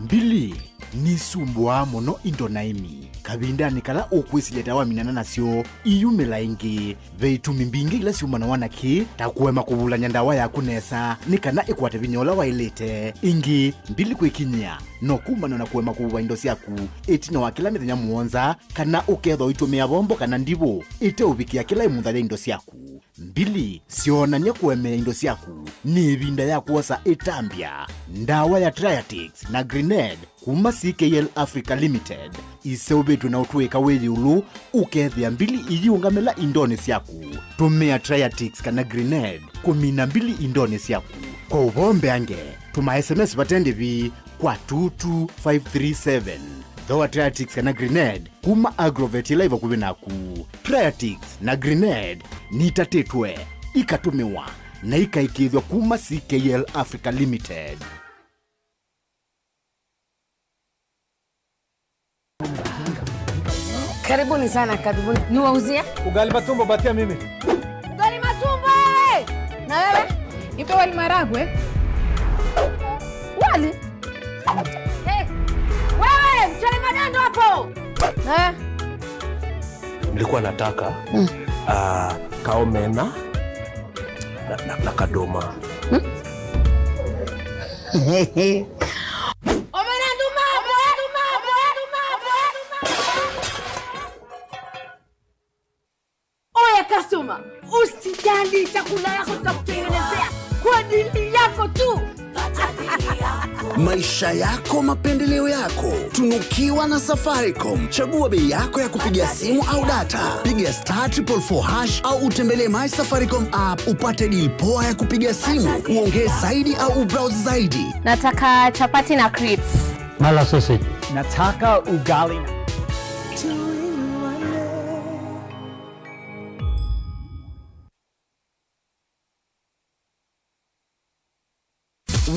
Mbili nisumbũaa mũno indo na ĩmi. Kavindanĩ kala ũkwĩsilya ta waminana nasyo, iyumĩla ĩngĩ. Ve itumi mbingĩ ila syumanawa na kĩĩ, ta kũema kũvulany'a ndawa yaku nesa nĩ kana ĩkwate vinya ũla waĩlĩte. Ĩngĩ, mbili kwĩkinyĩa no kumana na kũema kũvuva indo syaku ĩtina wa kĩla mĩthenya mũonza, kana ũkethwa ũitũmĩa vombo kana ndivũ ĩteũvikĩa kĩla ĩmutha ya indo syaku. Mbili, syoonany'a kũemea indo syaku. Nĩ ĩvinda ya kwosa ĩtambya. Ndawa ya Triatix na Grenade kuma C K L Africa Limited iseũvĩtw'e na ũtũĩka wĩ ĩũlũ, ũkethĩa mbili iyiũngamĩla indonĩ syaku. Tũmĩa Triatix kana Grenade kũmina mbili indonĩ syaku. Kwa ũvoo mbeange, tũma S M S vate ndĩvi kwa two two five three seven. Thooa Triatix kana Grenade kuma Agrovet ĩla ĩ vakuvĩ naku. Triatix na Grenade nitatĩtwe, ikatũmĩwa, na ikaĩkĩĩthw'a kuma C K L Africa Limited. Karibuni sana, karibuni. Niwauzie? Ugali matumbo, patia mimi. Ugali matumbo, eh! Na wewe? Nipe wali maragwe. Wali? Eh, wewe, mchele magando hapo. Eh? Nilikuwa nataka, mm, ah, kaomena na, na, na kadoma. Hmm? Omena nduma, omena nduma, omena nduma, omena nduma. Oya customer, usijali, chakula yako tutakutengenezea kwa ajili yako tu. Maisha yako, mapendeleo yako. Tunukiwa na Safaricom. Chagua bei yako ya kupiga simu au data. Piga star triple four hash au utembelee My Safaricom app upate deal poa ya kupiga simu, uongee zaidi au ubrowse zaidi. Nataka chapati na crips. Mala sausage. Nataka ugali na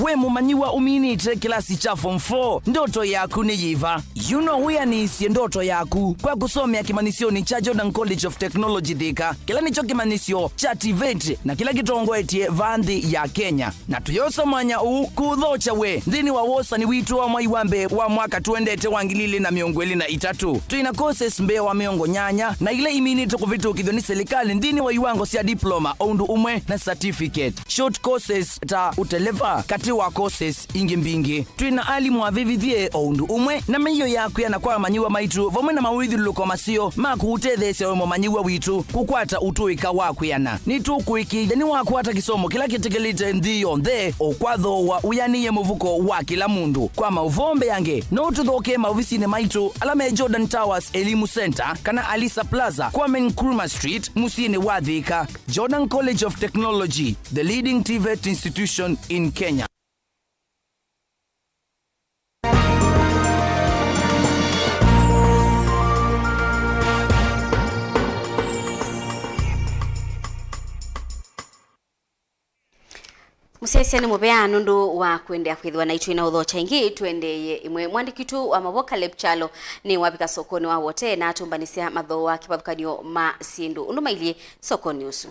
We mũmanyĩw'a ũminĩte kĩlasi kya form four, ndoto yaku nĩ yĩva? Yuno wĩanĩisye ndoto yaku kwa kũsomea kĩmanyĩsyonĩ kya Jordan College of Technology Thika, kĩla nĩkyo kĩmanyĩsyo kya TVET na kĩla kĩtongoetye vaa nthĩ ya Kenya. Na tũyosa mwanya ũũ kũũthokya we nthĩnĩ wa wosani witũ wa mwai wa mbee wa mwaka tũendete wa ngili ilĩ na mĩongo ĩlĩ na itatũ. Twĩ na courses mbee wa mĩongo nyanya na ila iminĩte kũvĩtũkĩthw'a nĩ silikalĩ nthĩnĩ wa iwango sya diploma o ũndũ ũmwe na certificate. Short courses ta ũteleva, katĩ wa courses ingĩ mbingĩ. Twĩ na alimũ avĩvĩthye o ũndũ ũmwe na mĩio ya kwĩana kwa amanyĩw'a maitũ vamwe na mawĩthyũlũlũko maseo ma kũũtetheesya we mũmanyĩw'a witũ kũkwata ũtũĩka wa kwĩana. Nĩtũkũĩkĩĩthya nĩwakwata kĩsomo kĩla kĩtĩkĩlĩte nthĩ yonthe, o kwathooa wĩanĩie mũvuko wa kĩla mũndũ. Kwa maũvoo mbeange, no ũtũthokee maovisinĩ maitũ ala me Jordan Towers Elimu Center kana Alisa Plaza, Kwame Nkrumah Street, mũsyĩnĩ wa Thika. Jordan College of Technology, the leading TVET institution in Kenya. Mũsyaĩĩsya nĩ mũvea nũndũ wa kũendeea kwĩthĩwa naitũ ĩna ũthokya ĩngĩ. Tũendeeye ĩmwe. Mwandĩki witũ wa maũvoo Caleb Kyalo nĩwavika sokonĩ wa Wote na atũmbanĩsya mathooa kĩvathũkany'o ma syĩndũ ũndũ mailyĩ sokonĩ ũsu.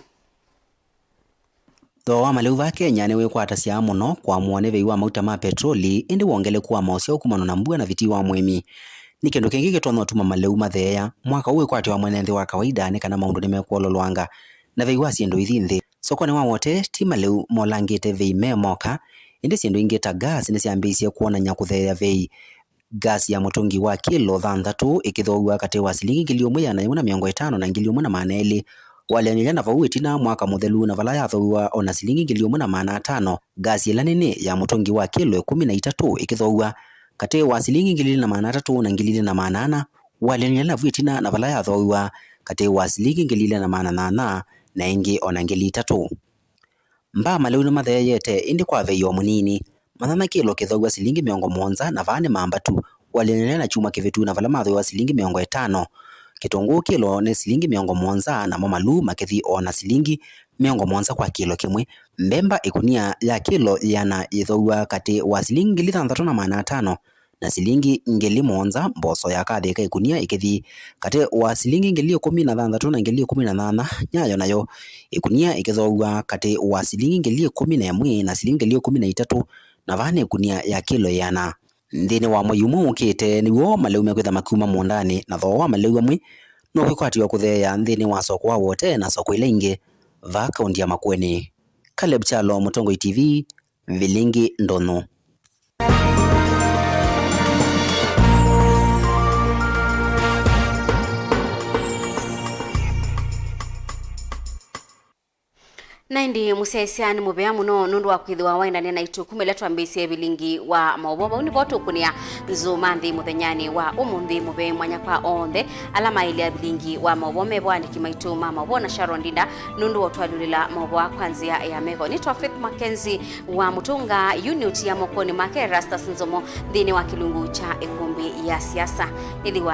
Thooa wa malĩu vaa Kenya nĩwĩkwatasya mũno kũamũwa nĩ vei wa mauta ma petroli, ĩndĩ wongeleku wa maũsyao kumana na mbua na vitii wa mũĩmi nĩ kĩndũ kĩngĩ kĩtonya ũtuma malĩu matheea. Mwaka ũũ wĩkwatyo wa mwene nthĩ wa kawaida nĩ kana maũndũ nĩmekwololwanga na vei wa syĩndũ ithi nthĩ. Sokonĩ wa Wote, ti malĩu molangĩte vei me moka, ĩndĩ syĩndũ ingĩ ta gas nĩsyambĩĩisye kwonany'a kũtheea vei. Gas ya mũtũngi wa kĩlo thanthatũ ĩkĩthooaw'a katĩ wa silingi ngili ĩmwe ĩana yĩmwe na mĩongo ĩtano na ngili ĩmwe na maana elĩ. Walyanĩlya na vau ĩtina mwaka mũthelu na vala yathooaw'a o na silingi ngili ĩmwe na maana atano. Gas ĩla nene ya mũtũngi wa kĩlo ĩkũmi na itatũ ĩkĩthooaw'a katĩ wa silingi ngili ilĩ na maana atatũ na ngili ilĩ na maana ana. Walyanĩlya na vu ĩtina na vala yathooaw'a katĩ wa silingi ngili ilĩ na maana nyanya na ĩngĩ o na ngili itatũ. Mbaa malĩu nĩmatheeyete, ĩndĩ kwa vei o mũnini. Manyanya kĩlo kĩthooaw'a silingi mĩongo mũonza, na vaa nĩ mambatu, walyanĩlya na kyumwa kĩvĩtu na vala mathooaw'a silingi mĩongo ĩtano. Kĩtũngũũ kĩlo nĩ silingi mĩongo mũonza, namo maluu makĩthi o na silingi mĩongo mũonza kwa kĩlo kĩmwe. Mbemba ĩkunia ya kĩlo ĩana yĩthooaw'a katĩ wa silingi ngili thanthatũ na maana atano na silingi ngili mũonza. Mboso ya kathĩka ĩkunia ĩkĩthi katĩ wa silingi ngili ĩkũmi na thanthatũ na ngili ĩkũmi na nyanya. Nyayo nayo ĩkunia ĩkĩthooaw'a katĩ wa silingi ngili ĩkũmi na ĩmwe na silingi ngili ĩkũmi na itatũ, na vaa nĩ ĩkunia ya kĩlo ĩana. nthĩnĩ wa mwei ũmwe ũkĩte nĩw'o malĩu mekwĩtha makiuma mũũndanĩ, na thooa wa malĩu amwe nũkwĩkwatĩwa kũtheea nthĩnĩ wa soko wa Wote na soko ila ingĩ vaa kaũnti ya Makueni. Caleb Kyalo, Mũtongoi T V, Vilingi Ndũnyũ. Na ĩndĩ mũsyaĩĩsya nĩ mũvea mũno nũndũ wa kwĩthĩwa waendane naitũ kuma ĩla twambĩĩsye vilingi wa maũvoo. Vau nĩvo tũkũnĩa nzũma nthĩ mũthenyanĩ wa ũmũnthĩ. Mũvee mwanya kwa onthe ala maĩlya vilingi wa maũvoo, me vo andĩki maitũ ma maũvoo na Sharon Ndinda nũndũ wa ũtwalũlĩla maũvoo kwa nzĩa ya metho. Nĩtwa Faith Mackenzie wa Mũtũnga, unit ya mokonĩ make Erastus Nzomo nthĩnĩ wa kĩlungu kya ĩkũmbĩ ya siasa. Ĩthĩwa